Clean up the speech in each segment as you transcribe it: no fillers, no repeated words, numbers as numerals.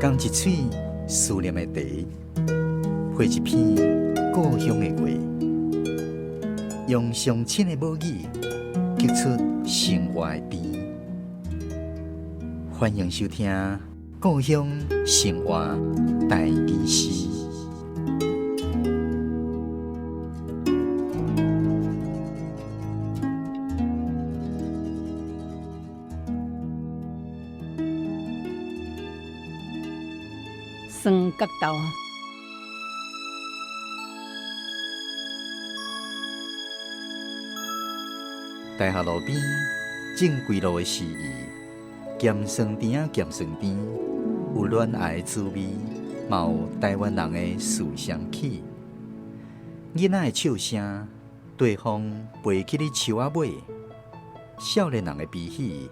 仝一喙思念的茶，配一篇故鄉的話，用上親的母語，激出生活的甜。歡迎收聽《故鄉生活台語詩》。酸角豆。大學路邊正規路的詩意，鹹酸甜仔鹹酸甜，有戀愛的滋味，嘛有台灣人的思鄉曲。囡仔的笑聲，綴風飛去你樹仔尾；少年人的悲喜，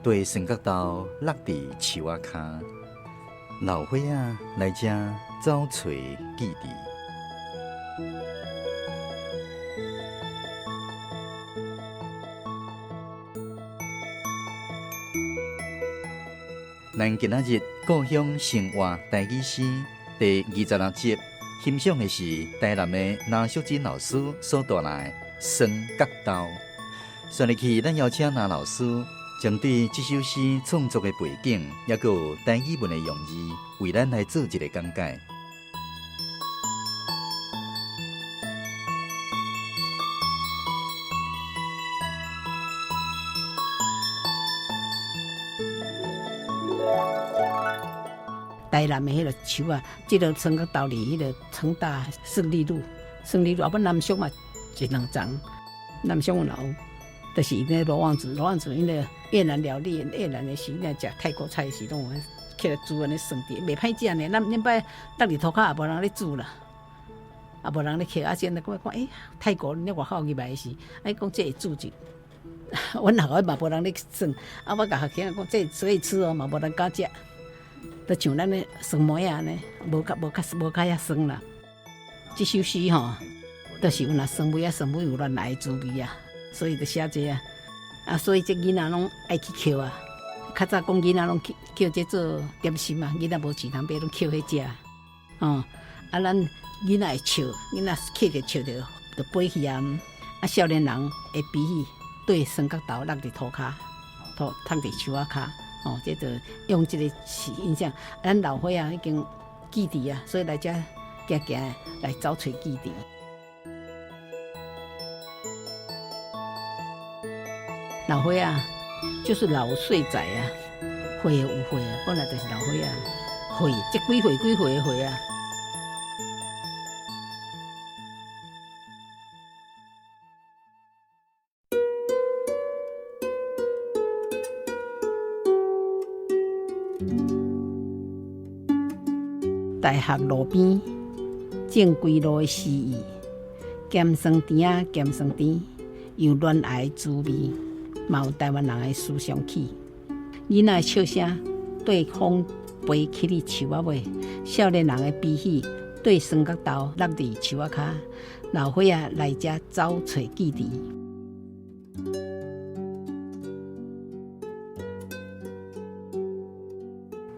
綴酸角豆落佇樹仔跤。老伙仔來遮走揣記憶。咱今仔日故鄉生活台語詩第26集，欣賞的是台南的林淑珍老師所帶來的《酸角豆》。紲入去，咱邀請林老師針對這首詩創作的背景，抑閣有台語文的用字，為咱來做一个講解。台南的彼个樹仔，這个酸角豆佇彼个成大勝利路，勝利路啊，阮南昌嘛一兩層，南昌有有，就是伊那羅望子，羅望子𪜶个越南料理，越南的時，𪜶食泰國菜時，攏有起來煮按呢酸甜，袂歹食呢。咱恁擺落佇塗跤也無人咧煮啦，也無人咧刻。啊，現在我看，欸，泰國恁外口入來時，欸，講這會煮一，阮學校嘛無人咧算。啊，我共學生講，這可以吃哦，嘛無人敢食。就像咱的酸梅仔按呢，無較無較無較遐酸啦。這首詩吼，就是有若酸梅仔，酸梅有戀愛的滋味啊，所以就寫這啊。啊，所以這囡仔攏愛去抾啊。較早講囡仔攏去抾這做點心啊，囡仔無錢通買，攏抾彼食。哦，啊，咱囡仔會笑，囡仔抾著笑著就飛去啊。啊，少年人會悲喜，綴酸角豆落佇塗跤，塗讀佇樹仔跤。哦，這就用這個詞印象，咱老歲仔已經記佇啊，所以來遮行行來走揣記佇。老歲仔就是老歲仔啊，歲有歲啊，本來就是老歲仔，歲這幾歲幾歲的歲啊。大學路邊正規路的詩意，鹹酸甜仔鹹酸甜，有戀愛的滋味，嘛有台灣人的思鄉曲。囡仔的笑聲綴風飛去你樹仔尾，少年人的悲喜綴酸角豆落佇樹仔跤，老歲仔來遮走揣記佇。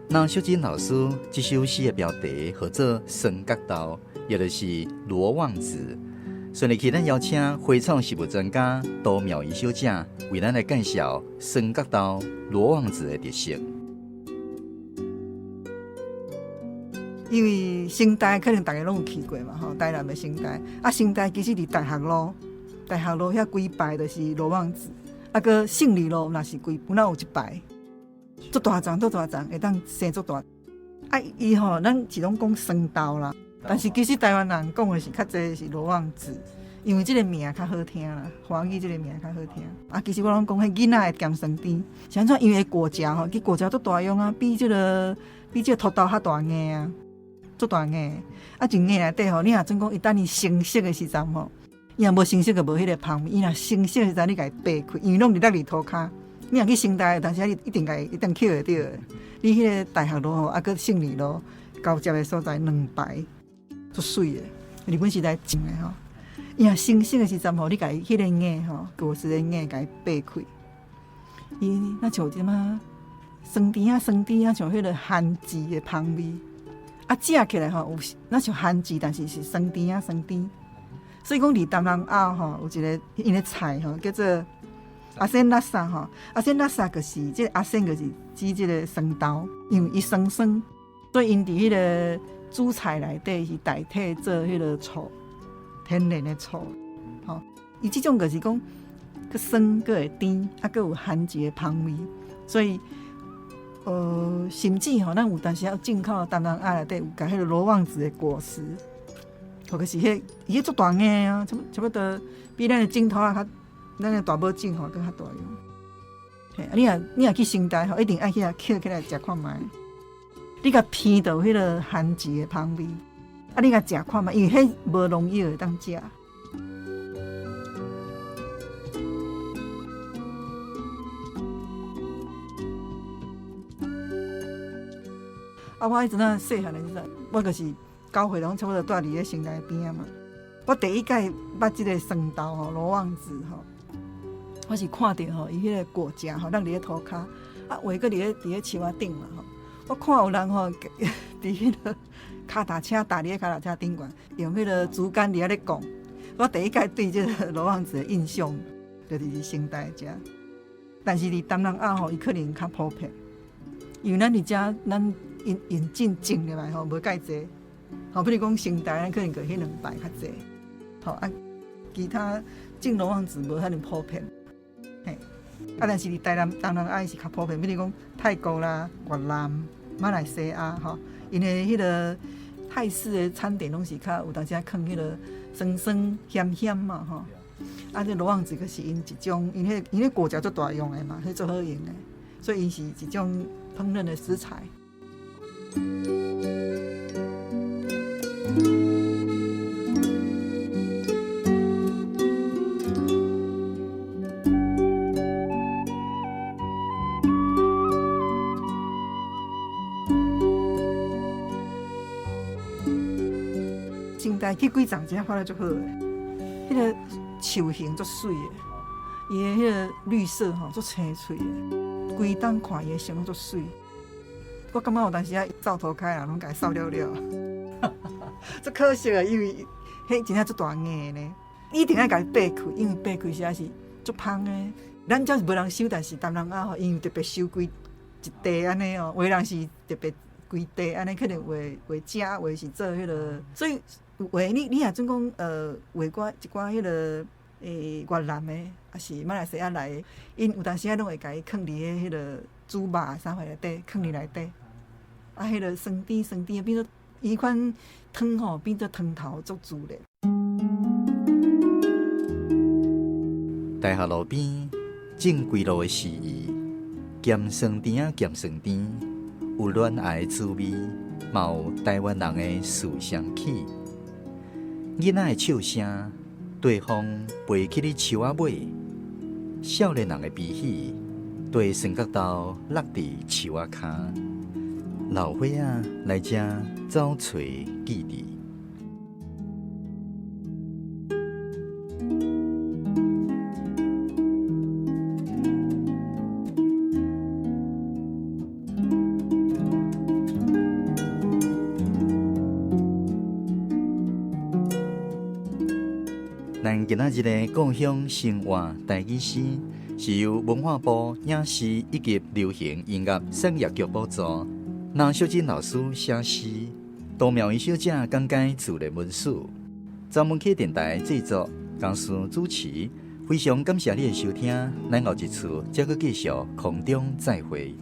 林淑珍老師這首詩的標題號做《酸角豆》，也就是羅望子。紲入去，咱邀請花草植物專家杜妙儀小姐為咱來介紹酸角豆羅望子的特色。因為成大可能大家攏有去過嘛，吼，台南的成大，啊，成大其實佇大學路，大學路遐幾排就是羅望子，啊，閣勝利路若是幾，有哪有一排。足大叢，足大叢，會當生足大。啊，伊吼，咱是攏講酸豆啦，但是其實台灣人講的是較濟是羅望子，因為這個名較好聽啦，華語這個名較好聽。啊，其實我攏講彼囡仔會鹹酸甜，是按怎？因為果莢吼，伊果莢足大用啊，比這個土豆較大硬啊，足大硬。啊，真硬內底吼，你若準講伊等伊成熟的時陣吼，伊若無成熟就無彼個芳味，伊若成熟的時陣，你共伊掰開，因為攏佇落佇塗跤。你若去成大，但是你一定共一定抾會著的。你彼个大學路吼，啊，閣勝利路交接的所在，兩排足媠的，日本時代種的吼。伊若成熟的時陣吼，你共伊彼个芽吼，果實的芽共伊掰開，伊若像這麼酸甜仔酸甜仔，像彼个番薯的芳味。啊，食起來吼有若像番薯，但是是酸甜仔酸甜。所以講，佇東南亞吼有一个𪜶的菜吼叫做阿仙拉薩吼，阿仙拉薩就是這個阿仙就是指這个酸豆，因為伊酸酸，所以𪜶佇彼个主菜內底是代替做彼个醋，天然的醋。吼，伊這種就是講，閣酸閣會甜，啊，閣有番薯的芳味，所以，甚至吼，咱有當時有進口東南亞內底有共彼个羅望子的果實，或者是彼伊彼足大个啊，差不多比咱的指頭仔較，咱的大拇指吼閣較大樣。嘿，啊，你若去成大吼，一定愛去遐抾起來食看覓。你共聞著彼个番薯的芳味，啊，你共食看覓，因為彼無農藥會當食。啊，我彼陣仔細漢的時陣，我就是9歲，攏差不多蹛佇咧成大邊仔嘛。我第一擺捌這个酸豆吼，羅望子吼，我是看著吼，伊彼个果莢吼，咱佇咧塗跤，啊，有的閣佇咧樹仔頂嘛吼。我看有人吼，佇彼个跤踏車踏佇咧跤踏車頂懸，用彼个竹竿佇遐咧摃。我第一擺對這个羅望子的印象，就是佇成大遮。但是佇東南亞吼，伊可能較普遍，因為咱佇遮咱引進種入來吼，無介濟。吼，比如講成大，咱可能就彼兩排較濟。吼啊，其他種羅望子無遐爾普遍。嘿，啊，但是佇台南、東南亞是較普遍，比如講泰國啦、越南、馬來西亞吼，𪜶的彼个泰式的餐點攏是較有當時仔囥彼个酸酸鹹鹹嘛吼。啊，這羅望子閣是𪜶一種，𪜶彼果莢足大用的嘛，彼足好用的，所以𪜶是一種烹飪的食材。成大去幾叢，真正發得足好的，彼个樹形足媠的，伊的彼个綠色吼足青翠的，規冬看伊的色攏足媠。我感覺有當時仔灶塗跤人攏共伊掃了了，足可惜的，因為彼真正足大硬的呢，一定愛共伊擘開，因為擘開時是足芳的。咱遮是無人收，但是東南亞吼，𪜶有特別收規一袋按呢哦，有的人是特別規袋按呢，可能有的有的食，有的是做彼个，所以有的你若準講有的寡一寡彼个越南的，抑是馬來西亞來的，𪜶有當時仔攏會共伊囥佇咧彼个煮肉啥貨內底，囥佇內底。啊，彼个酸甜酸甜，變做伊款湯吼，變做湯頭足自然。大學路邊正規路的時宜，鹹酸甜仔鹹酸甜，有戀愛的滋味，嘛有台灣人的思鄉氣。囡仔的笑聲，對風飛去你樹仔尾；少年人的悲喜，對酸角豆落佇樹仔跤。老伙仔來遮走揣記憶。咱今仔日的故鄉生活台語詩，是由文化部影視以及流行音樂產業局補助。林淑珍老師寫詩，杜妙儀小姐講解自然文史，昨文啟電台製作，江思主持。非常感謝你的收聽，咱後一次再閣繼續空中再會。